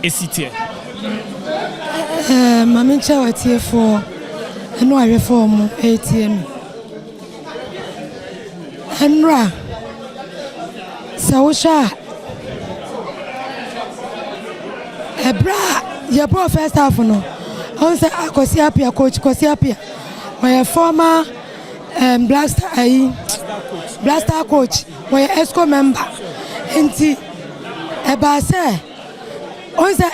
esi teɛ. Maame, nkyɛn watiefoɔ ɛne ahwɛfoɔ mo ɛretie me. Ɛnora sɛ wohwɛ a, ɛberɛ a yɛbɔɔ first half no, ɔn sɛ Akwasi Appiah, coach Kwasi Appiah, ɔyɛ former Black Star, ayi, Black Star coach, wɔyɛ exco member. Nti ɛbaa sɛ ɔn sɛ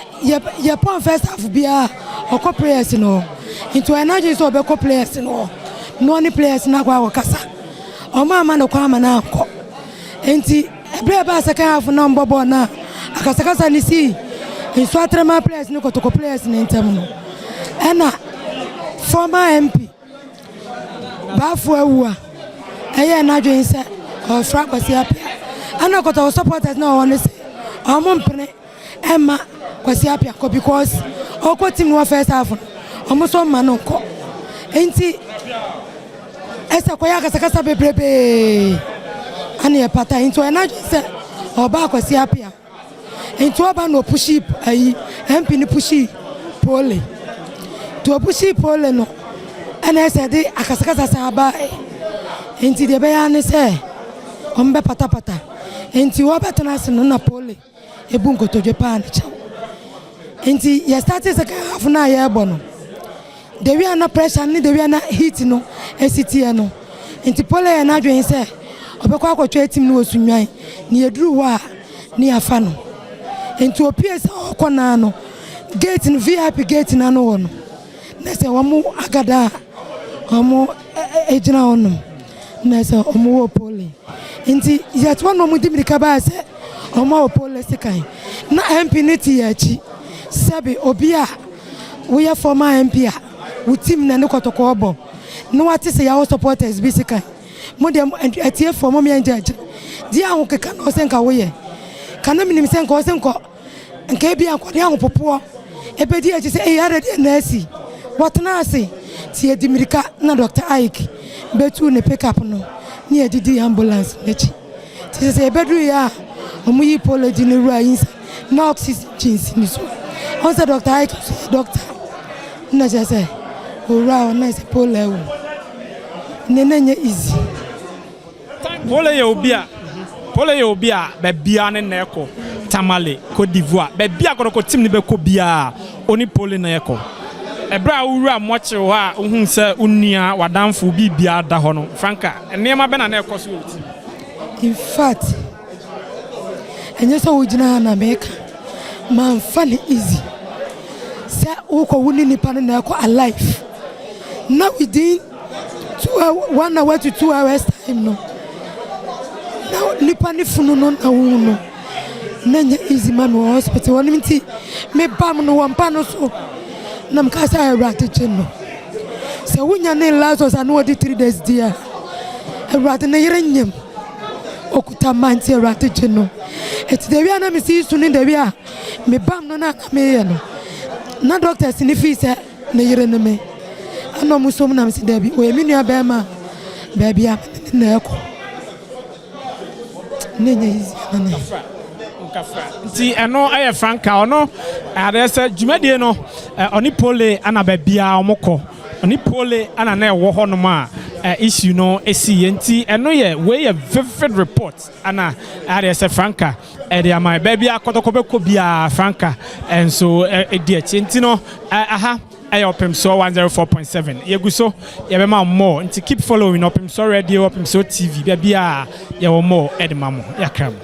yɛpɔn first half biara, ɔkɔ players no hɔ. Nti ɔyɛ n'adwene sɛ ɔbɛkɔ players no hɔ na ɔne players no akɔ akɔkasa. Ɔmo ama no kwan ama no ankɔ. Nti ɛberɛ a ɛbaa second half na ɔmbɔ bɔɔl no a, akasakasa ne sii Nsoatreman players ne Kɔtɔkɔ players ne ntam no, ɛna former MP Baafo awu a ɛyɛ n'adwene sɛ ɔfra Kwasi Appiah, ɛna Kɔtɔkɔ supporters na ɔwɔ no sɛ ɔmo mpene ɛma Kwasi Appiah kɔ, because ɔkɔ team no wɔ first half no, ɔmo nso mma no nkɔ. Nti ɛsɛ kɔyɛ akasakasa bebrebee ana yɛ pata. Nti ɔyɛ n'adwene sɛ ɔba Akwasi Appiah. Nti ɔba na ɔpush ayi, MP no push Pooley. Nti ɔpush Pooley no, ɛna ɛsɛ de akasakasa san aba. Nti deɛ ɛbɛyɛ ne sɛ ɔmo bɛ patapata. Nti wɔbɛtena ase no, na Pooley ebu nkotodwe paa ne kyɛw. Nti yɛ start second half no a yɛrebɔ no, dewi a na pressure ne dewi a na heat no esi teɛ no, nti Pooley yɛ n'adwene sɛ ɔbɛkɔ akɔtwa team no wɔ Sunyani ne yɛduru hɔ a ne yɛafa no. Nti opie sɛ ɔkɔ naa no, gate no, VIP gate no ano wɔ no, na sɛ wɔn agada a wɔn gyina hɔnom na sɛ wɔn wɔ Pooley. Nti yɛte hɔ na wɔn di mirika baa sɛ wɔn wɔ Pooley sekan na MP ne te yɛn akyi. Sɛbi, obi a woyɛ former MP a wo team na ne Kɔtɔkɔɔ bɔ na wate sɛ yɛawɔ supporters bi sekan mo deɛ, atiefoɔ mo mmiɛn gyɛ deɛ ahokeka na ɔsɛ nka woyɛ kana menim sɛ nka ɔsɛ nkɔ nka ebi ankɔde ahopopoɔ ebedi akyi sɛ eyi ada deɛ na asi. Wɔtena ase ti yɛdi mirika na Dr Ike bɛtu ne pickup no ne yɛdidi ambulance n'akyi. Ti sɛ yɛbɛduru yɛ a, ɔmo yi Pooley di ne wura yi nsa na oxygen si ne so. Ɔn sɛ Dr Ike nso yɛ doctor na kyerɛ sɛ owura hɔ na sɛ Pooley awu ne na nyɛ easy. Pooley yɛ obi a baabia ne na ɛkɔ Tamale, Cote d'Ivoire, baabi a Kɔtɔkɔ team ne bɛkɔ biara, oni Pooley na ɛkɔ. Ɛberɛ a wowura mmɔkyere hɔ a wohu sɛ wo nua w'adamfo biribiara da hɔ no, Franka, nneɛma bɛ na na ɛkɔ so wɔ team? In fact, ɛnyɛ sɛ wogyina ha na meka mamfa ne easy sɛ wokɔ wo ne nipa no na ɛkɔ alive na within 2 hour, 1 hour to 2 hours time no, na nipa ne funu no na wohu no, na nyɛ easy ma me wɔ hospital hɔ no. Nti mebam no wɔ mpa no so na meka sɛ, "Awurade, gye no." Sɛ wonya ne Lazarus a na wɔde 3 days di a, Awurade, ne yere nyam okuta mma, nti Awurade gye no. Ɛti dabi a na mesi su ne dabi a mebam no na meyɛ no na doctors ne fii sɛ ne yere ne me ana ɔmo som na mesi dabi, ɔyɛ me nua bɛrima a baabi a mene ne na ɛkɔ ne nyɛ easy ana ne. Nti ɛno ɛyɛ Franka. Ɔno adeɛ sɛ dwumadie no, ɔne Pooley ana baabiara ɔmo kɔ, ɔne Pooley ana na ɛwɔ hɔnom a issue no esi yɛ. Nti ɛno yɛ wei yɛ vivid report ana adeɛ sɛ Franka ɛde ama. Baabi a Kɔtɔkɔ bɛkɔ biara, Franka ɛnso ɛdi akyi. Nti no aha ɛyɛ Ɔpemsoɔ 104.7. Yɛgu so yɛbɛma more, nti keep following Ɔpemsoɔ Radio, Ɔpemsoɔ TV. Baabi a yɛwɔ more ɛde ma mo, yɛakra mo.